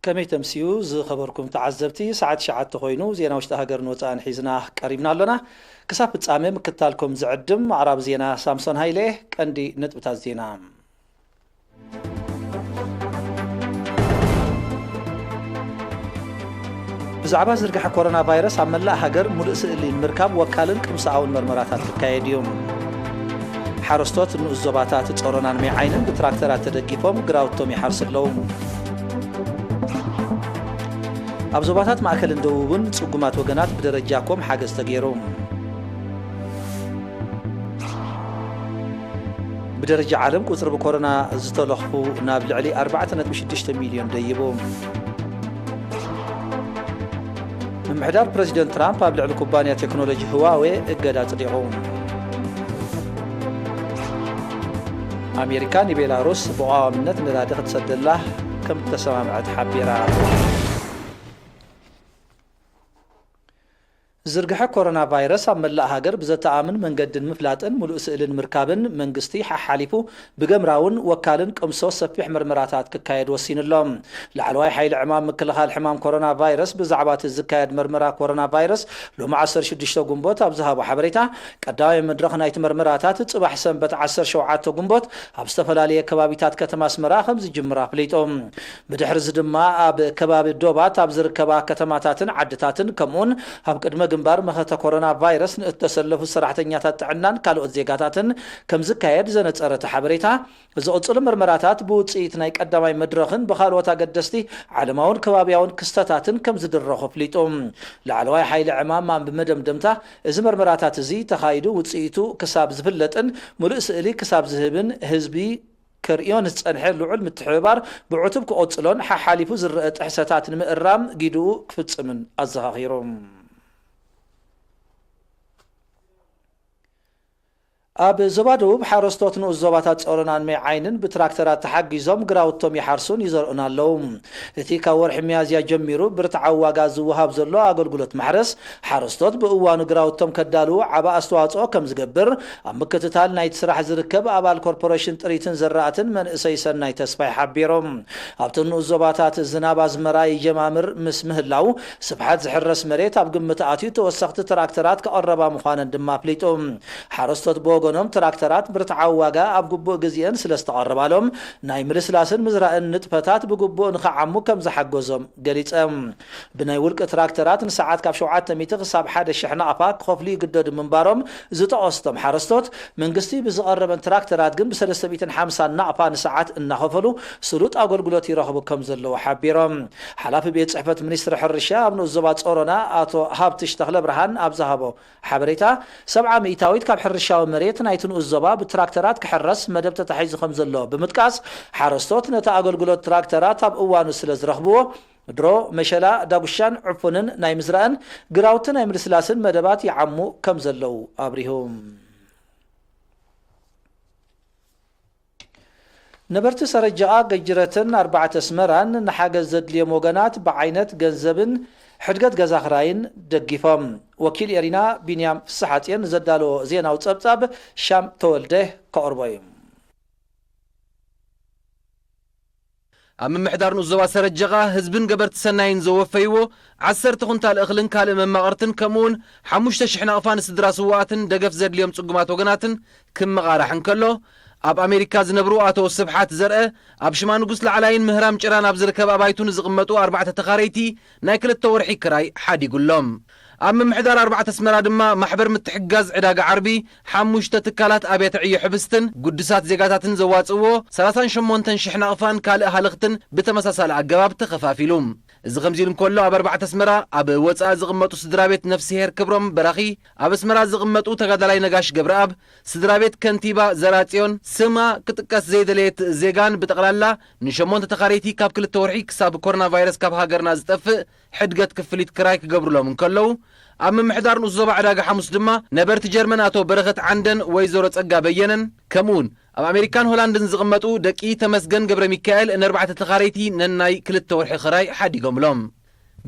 ከመይ ተምስዩ ዝኸበርኩም ተዓዘብቲ፣ ሰዓት ትሽዓተ ኮይኑ ዜና ውሽጢ ሃገርን ወፃእን ሒዝና ቀሪብና ኣሎና። ክሳብ ፍጻሜ ምክታልኩም ዝዕድም ኣቕራቢ ዜና ሳምሶን ሃይለ። ቀንዲ ነጥብታት ዜና። ብዛዕባ ዝርግሐ ኮሮና ቫይረስ ኣብ መላእ ሃገር ሙሉእ ስእሊ ንምርካብ ወካልን ቅምሳኣውን መርመራታት ክካየድ እዩ። ሓረስቶት ንኡስ ዞባታት ጾሮናን ሜዓይንን ብትራክተራት ተደጊፎም ግራውቶም ይሓርሱ ኣለዉ። ኣብ ዞባታት ማእከልን ደቡብን ጽጉማት ወገናት ብደረጃ ኮም ሓገዝ ተገይሩ። ብደረጃ ዓለም ቁጽሪ ብኮሮና ዝተለኽፉ ናብ ልዕሊ ኣርባዕተ ነጥቢ ሽዱሽተ ሚልዮን ደይቡ። ምምሕዳር ፕረዚደንት ትራምፕ ኣብ ልዕሊ ኩባንያ ቴክኖሎጂ ህዋዌ እገዳ ኣጽዲቑ። ኣሜሪካ ንቤላሩስ ብቐዋምነት ነዳዲ ክትሰደላ ከም እተሰማምዐት ሓቢራ። ዝርግሐ ኮሮና ቫይረስ ኣብ መላእ ሃገር ብዘተኣምን መንገዲ ንምፍላጥን ምሉእ ስእሊ ንምርካብን መንግስቲ ሓሓሊፉ ብገምራውን ወካልን ቅምሶ ሰፊሕ መርመራታት ክካየድ ወሲኑ ኣሎ። ላዕለዋይ ሓይሊ ዕማም ምክልኻል ሕማም ኮሮና ቫይረስ ብዛዕባ እቲ ዝካየድ መርመራ ኮሮና ቫይረስ ሎሚ ዓሰርተ ሽዱሽተ ጉንቦት ኣብ ዝሃቦ ሓበሬታ፣ ቀዳማይ መድረኽ ናይቲ መርመራታት ጽባሕ ሰንበት ዓሰርተ ሸውዓተ ጉንቦት ኣብ ዝተፈላለየ ከባቢታት ከተማ ኣስመራ ከም ዝጅምር ኣፍሊጡ። ብድሕሪ እዚ ድማ ኣብ ከባቢ ዶባት ኣብ ዝርከባ ከተማታትን ዓድታትን ከምኡውን ኣብ ቅድመ ግንባር መኸተ ኮሮና ቫይረስ ንእተሰለፉ ሰራሕተኛታት ጥዕናን ካልኦት ዜጋታትን ከም ዝካየድ ዘነጸረ እቲ ሓበሬታ፣ ዝቕጽሉ መርመራታት ብውጽኢት ናይ ቀዳማይ መድረኽን ብኻልኦት ኣገደስቲ ዓለማውን ከባብያውን ክስተታትን ከም ዝድረኹ ኣፍሊጡ። ላዕለዋይ ሓይሊ ዕማም ኣብ መደምደምታ፣ እዚ መርመራታት እዚ ተኻይዱ ውጽኢቱ ክሳብ ዝፍለጥን ምሉእ ስእሊ ክሳብ ዝህብን ህዝቢ ከርእዮ ንዝጸንሐ ልዑል ምትሕብባር ብዕቱብ ክቕጽሎን ሓሓሊፉ ዝረአ ጥሕሰታት ንምእራም ግድኡ ክፍጽምን ኣዘኻኺሩ። ኣብ ዞባ ደቡብ ሓረስቶት ንኡስ ዞባታት ጾሮናን ሜዓይንን ብትራክተራት ተሓጊዞም ግራውቶም ይሓርሱን ይዘርኡን ኣለዉ። እቲ ካብ ወርሒ ሚያዝያ ጀሚሩ ብርትዓዊ ዋጋ ዝወሃብ ዘሎ ኣገልግሎት ማሕረስ፣ ሓረስቶት ብእዋኑ ግራውቶም ከዳልዉ ዓቢ ኣስተዋጽኦ ከም ዝገብር ኣብ ምክትታል ናይቲ ስራሕ ዝርከብ ኣባል ኮርፖሬሽን ጥሪትን ዘራእትን መንእሰይ ሰናይ ተስፋይ ሓቢሮም። ኣብቲ ንኡስ ዞባታት ዝናብ ኣዝመራ ይጀማምር ምስ ምህላው፣ ስፍሓት ዝሕረስ መሬት ኣብ ግምት ኣትዩ ተወሰኽቲ ትራክተራት ክቐረባ ምዃነን ድማ ኣፍሊጡ። ሓረስቶት ብወገኖም ትራክተራት ብርትዓዊ ዋጋ ኣብ ግቡእ ግዜን ስለ ዝተቐረባሎም ናይ ምልስላስን ምዝራእን ንጥፈታት ብግቡእ ንኽዓሙ ከም ዝሓገዞም ገሊጸም። ብናይ ውልቂ ትራክተራት ንሰዓት ካብ ሸውዓተ ሚእቲ ክሳብ ሓደ ሽሕ ናቕፋ ክኸፍሉ ይግደዱ ምንባሮም ዝጠቐሱ እቶም ሓረስቶት፣ መንግስቲ ብዝቐረበን ትራክተራት ግን ብሰለስተ ሚእትን ሓምሳን ናቕፋ ንሰዓት እናኸፈሉ ስሉጥ ኣገልግሎት ይረኽቡ ከም ዘለዉ ሓቢሮም። ሓላፊ ቤት ጽሕፈት ሚኒስትሪ ሕርሻ ኣብ ንኡስ ዞባ ጾሮና ኣቶ ሃብትሽ ተኽለብርሃን ኣብ ዝሃቦ ሓበሬታ፣ ሰብዓ ሚእታዊት ካብ ሕርሻዊ መሬት ናይቲ ንኡስ ዞባ ብትራክተራት ክሕረስ መደብ ተታሒዙ ከም ዘሎ ብምጥቃስ፣ ሓረስቶት ነቲ ኣገልግሎት ትራክተራት ኣብ እዋኑ ስለ ዝረኽብዎ፣ ድሮ፣ መሸላ፣ ዳጉሻን ዕፉንን ናይ ምዝራእን ግራውቲ ናይ ምልስላስን መደባት ይዓሙ ከም ዘለዉ ኣብሪሁ። ነበርቲ ሰረጀቓ፣ ገጅረትን ኣርባዕተ ኣስመራን ንሓገዝ ዘድልዮም ወገናት ብዓይነት ገንዘብን ሕድገት ገዛ ክራይን ደጊፎም። ወኪል ኤሪና ቢንያም ፍስሓጽዮን ዘዳለዎ ዜናዊ ጸብጻብ ሻም ተወልደ ከቕርቦ እዩ። ኣብ ምምሕዳር ንኡስ ዞባ ሰረጀቓ ህዝብን ገበርቲ ሰናይን ዘወፈይዎ ዓሰርተ ኩንታል እኽልን ካልእ መማቕርትን ከምኡውን ሓሙሽተ ሽሕ ናቕፋ ንስድራ ስውኣትን ደገፍ ዘድልዮም ጽጉማት ወገናትን ክመቓራሕ እንከሎ፣ ኣብ ኣሜሪካ ዝነብሩ ኣቶ ስብሓት ዘርአ ኣብ ሽማ ንጉስ ላዕላይን ምህራም ጭራን ኣብ ዝርከብ ኣባይቱ ንዝቕመጡ ኣርባዕተ ተኻረይቲ ናይ ክልተ ወርሒ ክራይ ሓዲጉሎም። ኣብ ምምሕዳር ኣርባዕተ ኣስመራ ድማ ማሕበር ምትሕግጋዝ ዕዳጋ ዓርቢ ሓሙሽተ ትካላት ኣብያተ ዕዮ ሕብስትን ግዱሳት ዜጋታትን ዘዋጽእዎ ሰላሳን ሸሞንተን ሽሕ ናቕፋን ካልእ ሃለኽትን ብተመሳሳሊ ኣገባብ ተኸፋፊሉ። እዚ ከምዚ ኢሉ እንከሎ፣ ኣብ ኣርባዕተ ኣስመራ ኣብ ወጻኢ ዝቕመጡ ስድራ ቤት ነፍስሄር ክብሮም በራኺ፣ ኣብ ኣስመራ ዝቕመጡ ተጋዳላይ ነጋሽ ገብረኣብ፣ ስድራ ቤት ከንቲባ ዘራጽዮን፣ ስማ ክጥቀስ ዘይደለየት ዜጋን ብጠቕላላ ንሸሞንተ ተኻረይቲ ካብ ክልተ ወርሒ ክሳብ ኮሮና ቫይረስ ካብ ሃገርና ዝጠፍእ ሕድገት ክፍሊት ክራይ ክገብሩሎም እንከለዉ፣ ኣብ ምምሕዳር ንኡስ ዞባ ዕዳጋ ሓሙስ ድማ ነበርቲ ጀርመን ኣቶ በረኸት ዓንደን ወይዘሮ ጸጋ በየነን፣ ከምኡውን ኣብ ኣሜሪካን ሆላንድን ዝቕመጡ ደቂ ተመስገን ገብረ ሚካኤል ነርባዕተ ተኻረይቲ ነናይ ክልተ ወርሒ ክራይ ሓዲጎምሎም።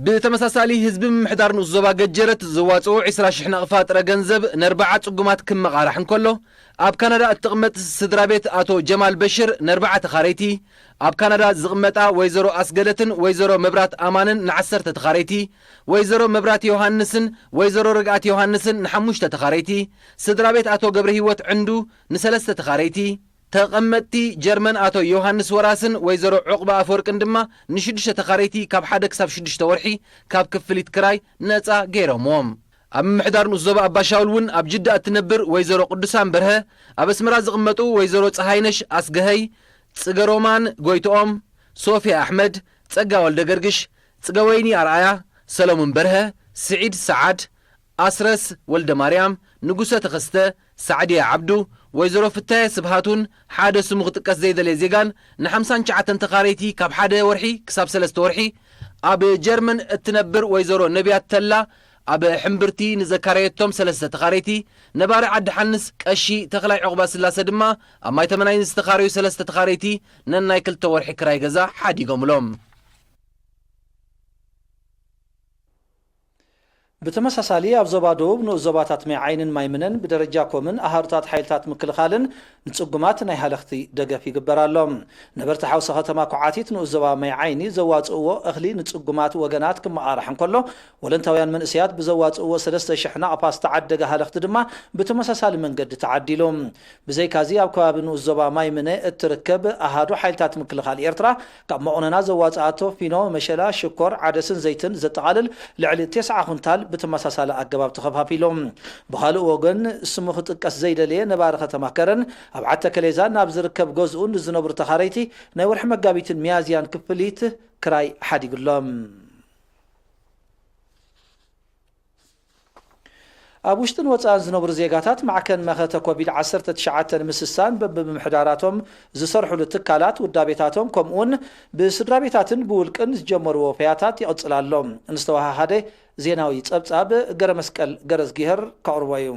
ብተመሳሳሊ ህዝቢ ምምሕዳር ንኡስ ዞባ ገጀረት ዘዋፅኦ ዕስራ ሽሕ ናቕፋ ጥረ ገንዘብ ነርባዓ ፅጉማት ክመቓራሕ እንከሎ፣ ኣብ ካናዳ እትቕመጥ ስድራ ቤት ኣቶ ጀማል በሽር ነርባዓ ተኻረይቲ፣ ኣብ ካናዳ ዝቕመጣ ወይዘሮ ኣስገደትን ወይዘሮ መብራት ኣማንን ንዓሰርተ ተኻረይቲ፣ ወይዘሮ መብራት ዮሃንስን ወይዘሮ ርግኣት ዮሃንስን ንሓሙሽተ ተኻረይቲ፣ ስድራ ቤት ኣቶ ገብረ ህይወት ዕንዱ ንሰለስተ ተኻረይቲ፣ ተቐመጥቲ ጀርመን ኣቶ ዮሃንስ ወራስን ወይዘሮ ዑቕባ ኣፈወርቅን ድማ ንሽዱሽተ ተኻረይቲ ካብ ሓደ ክሳብ ሽዱሽተ ወርሒ ካብ ክፍሊት ክራይ ነጻ ገይሮምዎም። ኣብ ምምሕዳር ንኡስ ዞባ ኣባሻውል እውን ኣብ ጅዳ እትነብር ወይዘሮ ቅዱሳን በርሀ፣ ኣብ ኣስመራ ዝቕመጡ ወይዘሮ ፀሃይነሽ ኣስገሀይ፣ ጽገ ሮማን ጎይትኦም፣ ሶፊያ ኣሕመድ፣ ጸጋ ወልደ ገርግሽ፣ ጽገ ወይኒ ኣርኣያ፣ ሰለሙን በርሀ፣ ስዒድ ሰዓድ፣ ኣስረስ ወልደ ማርያም፣ ንጉሰ ተኸስተ፣ ሳዕድያ ዓብዱ፣ ወይዘሮ ፍታየ ስብሃቱን ሓደ ስሙ ክጥቀስ ዘይደለየ ዜጋን ንሓምሳን ትሽዓተን ተኻረይቲ ካብ ሓደ ወርሒ ክሳብ ሰለስተ ወርሒ ኣብ ጀርመን እትነብር ወይዘሮ ነቢያት ተላ ኣብ ሕምብርቲ ንዘካረየቶም ሰለስተ ተኻረይቲ፣ ነባሪ ዓዲ ሓንስ ቀሺ ተኽላይ ዑቕባ ስላሰ ድማ ኣብ ማይ ተመናይ ንዝተኻረዩ ሰለስተ ተኻረይቲ ነናይ ክልተ ወርሒ ክራይ ገዛ ሓዲጎምሎም። ብተመሳሳሊ ኣብ ዞባ ደቡብ ንኡስ ዞባታት ማይ ዓይንን ማይ ምነን ብደረጃ ኮምን ኣሃዱታት ሓይልታት ምክልኻልን ንጽጉማት ናይ ሃለኽቲ ደገፍ ይግበር ኣሎ። ነበርቲ ሓውሲ ከተማ ኩዓቲት ንኡስ ዞባ ማይ ዓይኒ ዘዋጽእዎ እኽሊ ንጽጉማት ወገናት ክመቓራሕ እንከሎ፣ ወለንታውያን መንእሰያት ብዘዋጽእዎ ሰለስተ ሽሕ ናቕፋ ዝተዓደገ ሃለኽቲ ድማ ብተመሳሳሊ መንገዲ ተዓዲሉ። ብዘይካዚ ኣብ ከባቢ ንኡስ ዞባ ማይ ምነ እትርከብ ኣሃዱ ሓይልታት ምክልኻል ኤርትራ ካብ መቑነና ዘዋጽኣቶ ፊኖ፣ መሸላ፣ ሽኮር፣ ዓደስን ዘይትን ዘጠቓልል ልዕሊ ተስዓ ኩንታል ብተመሳሳሊ ኣገባብ ተኸፋፊሉ። ብኻልእ ወገን ስሙ ክጥቀስ ዘይደለየ ነባሪ ከተማ ከረን ኣብ ዓዲ ተከሌዛ ናብ ዝርከብ ገዝኡ ንዝነብሩ ተኻረይቲ ናይ ወርሒ መጋቢትን ሚያዝያን ክፍሊት ክራይ ሓዲጉሎም። ኣብ ውሽጥን ወጻእን ዝነብሩ ዜጋታት ማዕከን መኸተ ኮቪድ ዓሰርተ ትሽዓተ ንምስሳን በብምምሕዳራቶም ዝሰርሕሉ ትካላት ውዳቤታቶም ከምኡውን ብስድራ ቤታትን ብውልቅን ዝጀመርዎ ፈያታት ይቕጽል ኣሎ። ንዝተወሃሃደ ዜናዊ ጸብጻብ ገረመስቀል ገረዝጊሄር ከቕርቦ እዩ።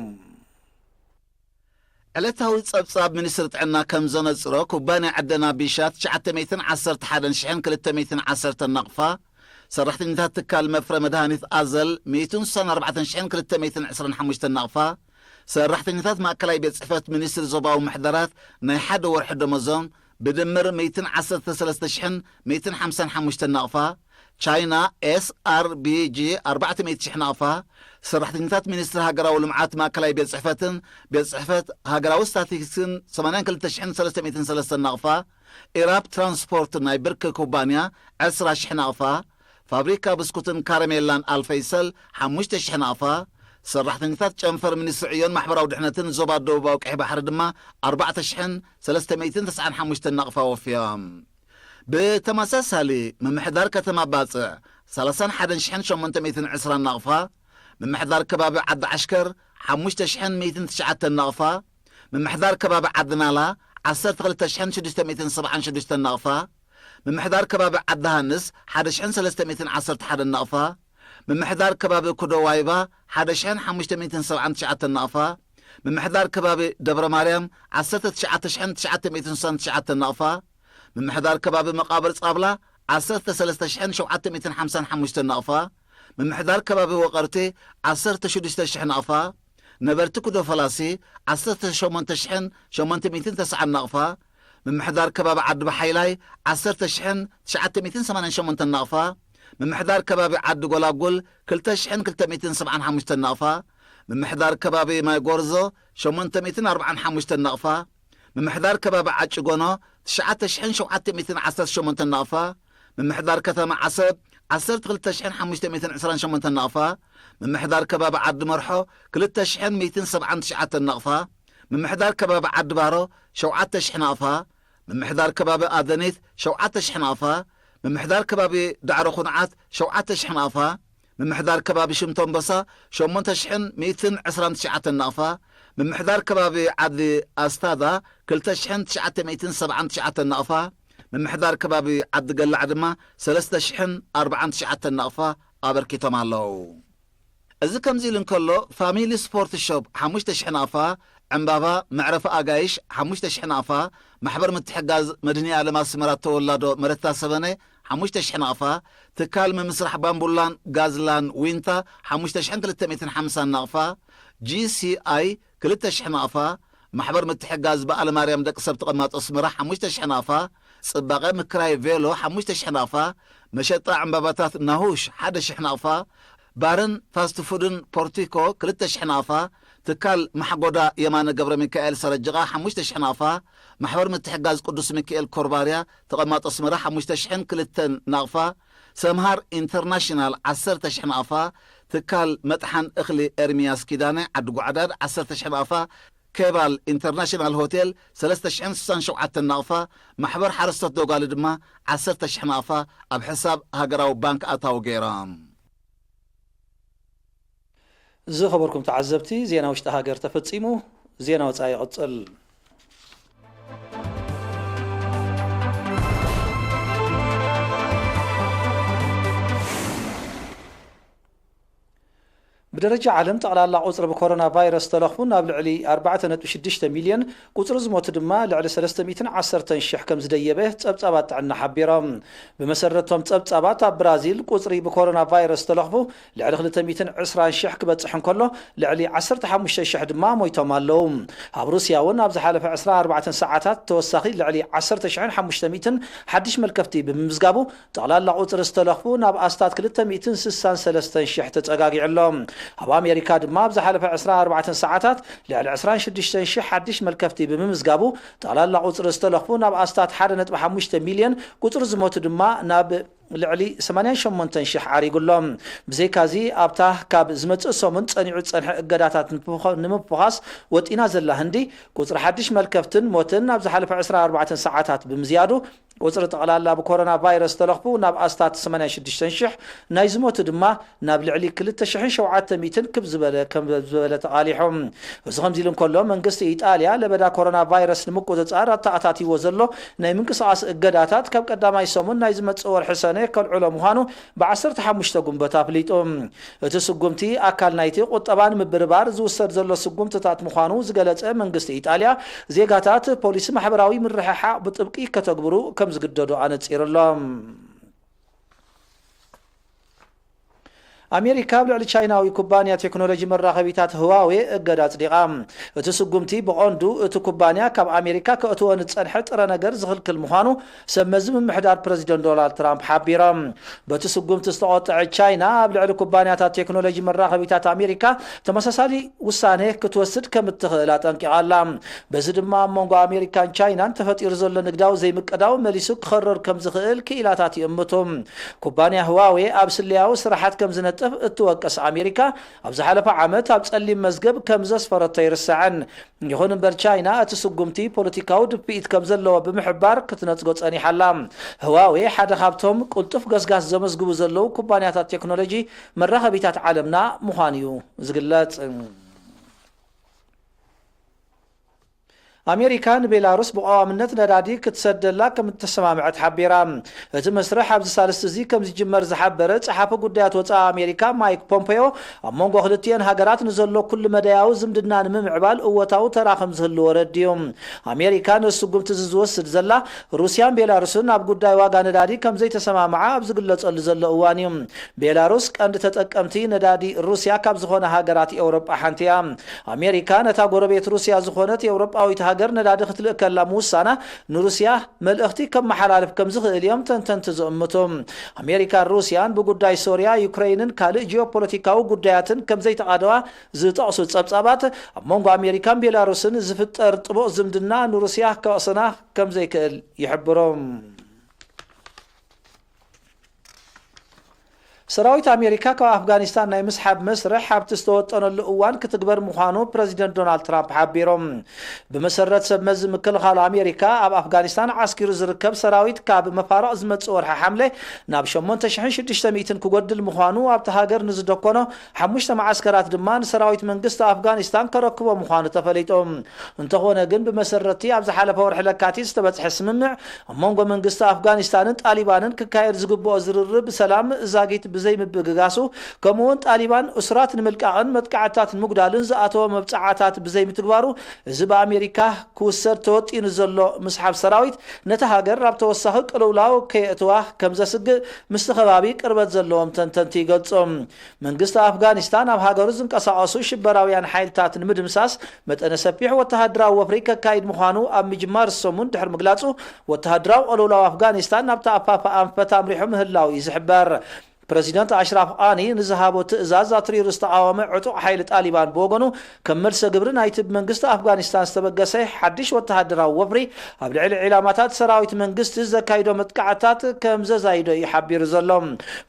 ዕለታዊ ጸብጻብ ሚኒስትሪ ጥዕና ከም ዘነጽሮ፣ ኩባንያ ዕደና ቢሻ ትሽዓተ ሚእትን ዓሰርተ ሓደን ሽሕን ክልተ ሚእትን ዓሰርተ ናቕፋ፣ ሰራሕተኛታት ትካል መፍረ መድሃኒት ኣዘል ሚእትን ስሳን ኣርባዕተን ሽሕን ክልተ ሚእትን ዕስራን ሓሙሽተን ናቕፋ፣ ሰራሕተኛታት ማእከላይ ቤት ጽሕፈት ሚኒስትሪ ዞባዊ ምሕደራት ናይ ሓደ ወርሒ ደመዞም ብድምር ሚእትን ዓሰርተ ሰለስተ ሽሕን ሚእትን ሓምሳን ሓሙሽተን ናቕፋ፣ ቻይና ኤስኣርቢጂ ኣርባዕተ ሚእቲ ሽሕ ናቕፋ፣ ሰራሕተኛታት ሚኒስትሪ ሃገራዊ ልምዓት ማእከላይ ቤት ጽሕፈትን ቤት ጽሕፈት ሃገራዊ ስታቲስቲክስን ሰማንያን ክልተ ሽሕን ሰለስተ ሚእትን ሰለስተን ናቕፋ፣ ኢራብ ትራንስፖርት ናይ ብርኪ ኩባንያ ዕስራ ሽሕ ናቕፋ፣ ፋብሪካ ብስኩትን ካረሜላን ኣልፈይሰል ሓሙሽተ ሽሕ ናቕፋ፣ ሰራሕተኛታት ጨንፈር ሚኒስትሪ ዕዮን ማሕበራዊ ድሕነትን ዞባ ደቡባዊ ቀይሕ ባሕሪ ድማ ኣርባዕተ ሽሕን ሰለስተ ሚእትን ተስዓን ሓሙሽተን ናቕፋ ወፍዮም። ብተመሳሳሊ፣ ምምሕዳር ከተማ ባጽዕ ሰላሳን ሓደን ሽሕን ሸሞንተ ሚእትን ዕስራን ናቕፋ፣ ምምሕዳር ከባቢ ዓዲ ዓሽከር ሓሙሽተ ሽሕን ሚእትን ትሽዓተን ናቕፋ፣ ምምሕዳር ከባቢ ዓዲ ናላ ዓሰርተ ክልተ ሽሕን ሽዱሽተ ሚእትን ሰብዓን ሽዱሽተን ናቕፋ፣ ምምሕዳር ከባቢ ዓዲ ሃንስ ሓደ ሽሕን ሰለስተ ሚእትን ዓሰርተ ሓደን ናቕፋ፣ ምምሕዳር ከባቢ ኩዶ ዋይባ ሓደ ሽሕን ሓሙሽተ ሚእትን ሰብዓን ትሽዓተን ናቕፋ፣ ምምሕዳር ከባቢ ደብረ ማርያም ዓሰርተ ትሽዓተ ሽሕን ትሽዓተ ሚእትን ስሳን ትሽዓተን ናቕፋ፣ ምምሕዳር ከባቢ መቓብር ጻብላ ዓሰርተ ሰለስተ ሽሕን ሸውዓተ ሚእትን ሓምሳን ሓሙሽተን ናቕፋ፣ ምምሕዳር ከባቢ ወቐርቲ ዓሰርተ ሽዱሽተ ሽሕ ናቕፋ፣ ነበርቲ ኩዶ ፈላሲ ዓሰርተ ሸሞንተ ሽሕን ሸሞንተ ሚእትን ተስዓን ናቕፋ፣ ምምሕዳር ከባቢ ዓዲ ባሓይላይ ዓሰርተ ሽሕን ትሽዓተ ሚእትን ሰማንያን ሸሞንተን ናቕፋ፣ ምምሕዳር ከባቢ ዓዲ ጎላጉል ክልተ ሽሕን ክልተ ሚእትን ሰብዓን ሓሙሽተን ናቕፋ፣ ምምሕዳር ከባቢ ማይ ጎርዞ ሸሞንተ ሚእትን ኣርባዓን ሓሙሽተን ናቕፋ፣ ምምሕዳር ከባቢ ዓጭ ጎኖ ትሽዓተ ሽሕን ሸውዓተ ሚእትን ዓሰርተ ሸሞንተን ናቕፋ፣ ምምሕዳር ከተማ ዓሰብ ዓሰርተ ክልተ ሽሕን ሓሙሽተ ሚእትን ዕስራን ሸሞንተን ናቕፋ፣ ምምሕዳር ከባቢ ዓዲ መርሖ ክልተ ሽሕን ሚእትን ሰብዓን ትሽዓተን ናቕፋ፣ ምምሕዳር ከባቢ ዓዲ ባሮ ሸውዓተ ሽሕ ናቕፋ፣ ምምሕዳር ከባቢ ኣደኒት ሸውዓተ ሽሕ ናቕፋ፣ ምምሕዳር ከባቢ ዳዕሮ ኩንዓት ሸውዓተ ሽሕ ናቕፋ፣ ምምሕዳር ከባቢ ሽምቶምበሳ ሸሞንተ ሽሕን ሚእትን ዕስራን ትሽዓተን ናቕፋ፣ ምምሕዳር ከባቢ ዓዲ ኣስታዳ ክልተ ሽሕን ትሽዓተ ሚእትን ሰብዓን ትሽዓተን ናቕፋ፣ ምምሕዳር ከባቢ ዓዲ ገላዕ ድማ ሰለስተ ሽሕን ኣርባዓን ትሽዓተን ናቕፋ ኣበርኪቶም ኣለዉ። እዚ ከምዚ ኢሉ እንከሎ፣ ፋሚሊ ስፖርት ሾፕ ሓሙሽተ ሽሕ ናቕፋ፣ ዕምባባ መዕረፊ ኣጋይሽ ሓሙሽተ ሽሕ ናቕፋ፣ ማሕበር ምትሕጋዝ መድህኒ ዓለም ኣስመራ ተወላዶ መረታ ሰበነ ሓሙሽተ ሽሕ ናቕፋ፣ ትካል ምምስራሕ ባምቡላን ጋዝላን ዊንታ ሓሙሽተ ሽሕን ክልተ ሚእትን ሓምሳን ናቕፋ፣ ጂ ሲ ኣይ ክልተ ሽሕ ናቕፋ፣ ማሕበር ምትሕጋዝ በዓለ ማርያም ደቂ ሰብ ተቐማጦ ኣስመራ ሓሙሽተ ሽሕ ናቕፋ፣ ጽባቐ ምክራይ ቬሎ ሓሙሽተ ሽሕ ናቕፋ፣ መሸጣ ዕምባባታት ናሁሽ ሓደ ሽሕ ናቕፋ፣ ባርን ፋስት ፉድን ፖርቲኮ ክልተ ሽሕ ናቕፋ፣ ትካል ማሕጎዳ የማነ ገብረ ሚካኤል ሰረጅቓ ሓሙሽተ ሽሕ ናቕፋ፣ ማሕበር ምትሕጋዝ ቅዱስ ሚካኤል ኮርባርያ ተቐማጦ ኣስመራ ሓሙሽተ ሽሕን ክልተን ናቕፋ፣ ሰምሃር ኢንተርናሽናል ዓሰርተ ሽሕ ናቕፋ፣ ትካል መጥሓን እኽሊ ኤርሚያስ ኪዳነ ዓዲ ጓዕዳድ ዓሰርተ ሽሕ ናቕፋ፣ ኬባል ኢንተርናሽናል ሆቴል ሰለስተ ሽሕን ስሳን ሸውዓተን ናቕፋ፣ ማሕበር ሓረስቶት ዶጋሊ ድማ ዓሰርተ ሽሕ ናቕፋ ኣብ ሕሳብ ሃገራዊ ባንክ ኣታዊ ገይሮም። ዝኸበርኩም ተዓዘብቲ፣ ዜና ውሽጢ ሃገር ተፈጺሙ። ዜና ወጻኢ ይቕጽል። ብደረጃ ዓለም ጠቕላላ ቁጽሪ ብኮሮና ቫይረስ ተለኽፉ ናብ ልዕሊ ኣርባዕተ ነጥቢ ሽዱሽተ ሚልዮን፣ ቁጽሪ ዝሞቱ ድማ ልዕሊ ሰለስተ ሚእትን ዓሰርተን ሽሕ ከም ዝደየበ ጸብጻባት ጥዕና ሓቢሮም። ብመሰረቶም ጸብጻባት፣ ኣብ ብራዚል ቁጽሪ ብኮሮና ቫይረስ ተለኽፉ ልዕሊ ክልተ ሚእትን ዕስራን ሽሕ ክበጽሕ እንከሎ፣ ልዕሊ ዓሰርተ ሓሙሽተ ሽሕ ድማ ሞይቶም ኣለዉ። ኣብ ሩስያ እውን ኣብ ዝሓለፈ ዕስራን ኣርባዕተን ሰዓታት ተወሳኺ ልዕሊ ዓሰርተ ሽሕን ሓሙሽተ ሚእትን ሓድሽ መልከፍቲ ብምምዝጋቡ፣ ጠቕላላ ቁጽሪ ዝተለኽፉ ናብ ኣስታት ክልተ ሚእትን ስሳን ሰለስተን ሽሕ ተጸጋጊዑ ኣሎ። ኣብ ኣሜሪካ ድማ ኣብ ዝሓለፈ ዕስራን ኣርባዕተን ሰዓታት ልዕሊ ዕስራን ሽዱሽተን ሽሕ ሓድሽ መልከፍቲ ብምምዝጋቡ፣ ጠቕላላ ቁጽሪ ዝተለኽፉ ናብ ኣስታት ሓደ ነጥቢ ሓሙሽተ ሚልዮን፣ ቁጽሪ ዝሞቱ ድማ ናብ ልዕሊ ሰማንያን ሸሞንተን ሽሕ ዓሪጉ ኣሎ። ብዘይካዚ፣ ኣብታ ካብ ዝመጽእ ሰሙን ጸኒዑ ዝጸንሐ እገዳታት ንምፍኻ-፣ ንምፍኻስ ወጢና ዘላ ህንዲ፣ ቁጽሪ ሓድሽ መልከፍትን ሞትን ኣብ ዝሓለፈ ዕስራን ኣርባዕተን ሰዓታት ብምዝያዱ፣ ቁጽሪ ጠቕላላ ብኮሮና ቫይረስ ተለኽፉ ናብ ኣስታት ሰማንያን ሽዱሽተን ሽሕ፣ ናይ ዝሞቱ ድማ ናብ ልዕሊ ክልተ ሽሕን ሸውዓተ ሚእትን ክብ ዝበለ፣ ከም ዝበለ ተቓሊሑ። እዚ ከምዚ ኢሉ እንከሎ፣ መንግስቲ ኢጣልያ ለበዳ ኮሮና ቫይረስ ንምቁጽጻር ኣተኣታትይዎ ዘሎ ናይ ምንቅስቓስ እገዳታት ካብ ቀዳማይ ሰሙን ናይ ዝመጽእ ወርሒ ሰነ ከልዕሎ ምዃኑ ብ ዓሰርተ ሓሙሽተ ጉንበት ኣፍሊጡ። እቲ ስጉምቲ ኣካል ናይቲ ቁጠባ ንምብርባር ዝውሰድ ዘሎ ስጉምትታት ምዃኑ ዝገለጸ መንግስቲ ኢጣልያ፣ ዜጋታት ፖሊሲ ማሕበራዊ ምርሕሓቕ ብጥብቂ ከተግብሩ ከም ዝግደዱ ኣነጺሩ ኣሎ። ኣሜሪካ ኣብ ልዕሊ ቻይናዊ ኩባንያ ቴክኖሎጂ መራኸቢታት ህዋዌ እገዳ ኣጽዲቓ። እቲ ስጉምቲ ብቐንዱ እቲ ኩባንያ ካብ ኣሜሪካ ከእትወ ንጸንሐ ጥረ ነገር ዝኽልክል ምዃኑ ሰብ መዚ ምምሕዳር ፕረዚደንት ዶናልድ ትራምፕ ሓቢሮም። በቲ ስጉምቲ ዝተቖጥዐት ቻይና፣ ኣብ ልዕሊ ኩባንያታት ቴክኖሎጂ መራኸቢታት ኣሜሪካ ተመሳሳሊ ውሳኔ ክትወስድ ከም እትኽእል ኣጠንቂቓ ኣላ። በዚ ድማ ኣብ መንጎ ኣሜሪካን ቻይናን ተፈጢሩ ዘሎ ንግዳዊ ዘይምቅዳው መሊሱ ክኸርር ከም ዝኽእል ክኢላታት ይእምቱ። ኩባንያ ህዋዌ ኣብ ስለያዊ ስራሓት ከም ዝነጥፍ እትወቅስ ኣሜሪካ፣ ኣብ ዝሓለፈ ዓመት ኣብ ጸሊም መዝገብ ከም ዘስፈረቶ ኣይርሳዕን። ይኹን እምበር፣ ቻይና እቲ ስጉምቲ ፖለቲካዊ ድፍኢት ከም ዘለዎ ብምሕባር ክትነጽጎ ጸኒሓ ኣላ። ህዋዌ ሓደ ካብቶም ቅልጡፍ ገስጋስ ዘመዝግቡ ዘለዉ ኩባንያታት ቴክኖሎጂ መራኸቢታት ዓለምና ምዃኑ እዩ ዝግለጽ። ኣሜሪካ ንቤላሩስ ብቐዋምነት ነዳዲ ክትሰደላ ከም እተሰማምዐት ሓቢራ። እቲ መስርሕ ኣብዚ ሳልስቲ እዚ ከም ዝጅመር ዝሓበረ ጸሓፊ ጉዳያት ወጻኢ ኣሜሪካ ማይክ ፖምፔዮ፣ ኣብ መንጎ ክልቲኤን ሃገራት ንዘሎ ኩሉ መዳያዊ ዝምድና ንምምዕባል እወታዊ ተራ ከም ዝህልዎ ረድዩ። ኣሜሪካ ነዚ ስጉምቲ እዚ ዝወስድ ዘላ፣ ሩስያን ቤላሩስን ኣብ ጉዳይ ዋጋ ነዳዲ ከም ዘይተሰማምዓ ኣብ ዝግለጸሉ ዘሎ እዋን እዩ። ቤላሩስ ቀንዲ ተጠቀምቲ ነዳዲ ሩስያ ካብ ዝኾነ ሃገራት ኤውሮጳ ሓንቲ እያ። ኣሜሪካ ነታ ጎረቤት ሩስያ ዝኾነት ኤውሮጳዊት ሃገር ነዳዲ ክትልእከላ ምውሳና ንሩስያ መልእኽቲ ከመሓላልፍ ከም ዝኽእል እዮም ተንተንቲ ዝእምቱ። ኣሜሪካን ሩስያን ብጉዳይ ሶርያ፣ ዩክረይንን ካልእ ጂኦፖለቲካዊ ጉዳያትን ከም ዘይተቓደዋ ዝጠቕሱ ጸብጻባት፣ ኣብ መንጎ ኣሜሪካን ቤላሩስን ዝፍጠር ጥቡቕ ዝምድና ንሩስያ ከቕስና ከም ዘይክእል ይሕብሩ። ሰራዊት ኣሜሪካ ካብ ኣፍጋኒስታን ናይ ምስሓብ መስርሕ ኣብቲ ዝተወጠነሉ እዋን ክትግበር ምዃኑ ፕረዚደንት ዶናልድ ትራምፕ ሓቢሮም። ብመሰረት ሰብ መዚ ምክልኻል ኣሜሪካ፣ ኣብ ኣፍጋኒስታን ዓስኪሩ ዝርከብ ሰራዊት ካብ መፋርቕ ዝመጽእ ወርሒ ሓምለ ናብ ሸሞንተ ሽሕን ሽዱሽተ ሚእትን ክጎድል ምዃኑ፣ ኣብቲ ሃገር ንዝደኮኖ ሓሙሽተ መዓስከራት ድማ ንሰራዊት መንግስቲ ኣፍጋኒስታን ከረክቦ ምዃኑ ተፈሊጡ። እንተኾነ ግን፣ ብመሰረትቲ ኣብ ዝሓለፈ ወርሒ ለካቲት ዝተበጽሐ ስምምዕ፣ ኣብ መንጎ መንግስቲ ኣፍጋኒስታንን ጣሊባንን ክካየድ ዝግብኦ ዝርርብ ሰላም ዛጊት ዘይምብግጋሱ፣ ከምኡውን ጣሊባን እሱራት ንምልቃቕን መጥቃዕትታት ንምጉዳልን ዝኣተወ መብጻዓታት ብዘይምትግባሩ፣ እዚ ብኣሜሪካ ክውሰድ ተወጢኑ ዘሎ ምስሓብ ሰራዊት ነታ ሃገር ናብ ተወሳኺ ቅልውላው ከየእትዋ ከም ዘስግእ ምስቲ ከባቢ ቅርበት ዘለዎም ተንተንቲ ይገልጹ። መንግስቲ ኣፍጋኒስታን ኣብ ሃገሩ ዝንቀሳቐሱ ሽበራውያን ሓይልታት ንምድምሳስ መጠነ ሰፊሕ ወተሃደራዊ ወፍሪ ከካይድ ምዃኑ ኣብ ምጅማር ሰሙን ድሕሪ ምግላጹ፣ ወተሃደራዊ ቅልውላው ኣፍጋኒስታን ናብታ ኣፋፋ ኣንፈት ኣምሪሑ ምህላው እዩ ዝሕበር። ፕረዚደንት ኣሽራፍ ቃኒ ንዝሃቦ ትእዛዝ ኣትሪሩ ዝተቓወመ ዕጡቕ ሓይሊ ጣሊባን ብወገኑ፣ ከም መልሰ ግብሪ ናይቲ ብመንግስቲ ኣፍጋኒስታን ዝተበገሰ ሓድሽ ወተሃደራዊ ወፍሪ ኣብ ልዕሊ ዒላማታት ሰራዊት መንግስቲ ዘካይዶ መጥቃዕትታት ከም ዘዛይዶ እዩ ሓቢሩ ዘሎ።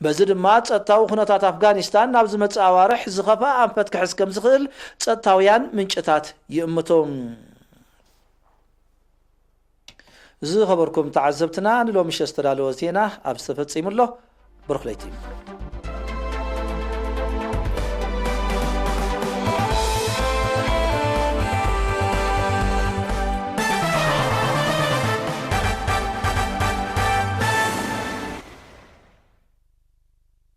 በዚ ድማ ጸጥታዊ ኩነታት ኣፍጋኒስታን ናብ ዝመጽእ ኣዋርሕ ዝኸፍኣ ኣንፈት ክሕዝ ከም ዝኽእል ጸጥታውያን ምንጭታት ይእምቱ። ዝኸበርኩም ተዓዘብትና፣ ንሎሚ ምሸት ዝተዳለወ ዜና ኣብዚ ተፈጺሙ ኣሎ። ብሩኽ ለይቲ።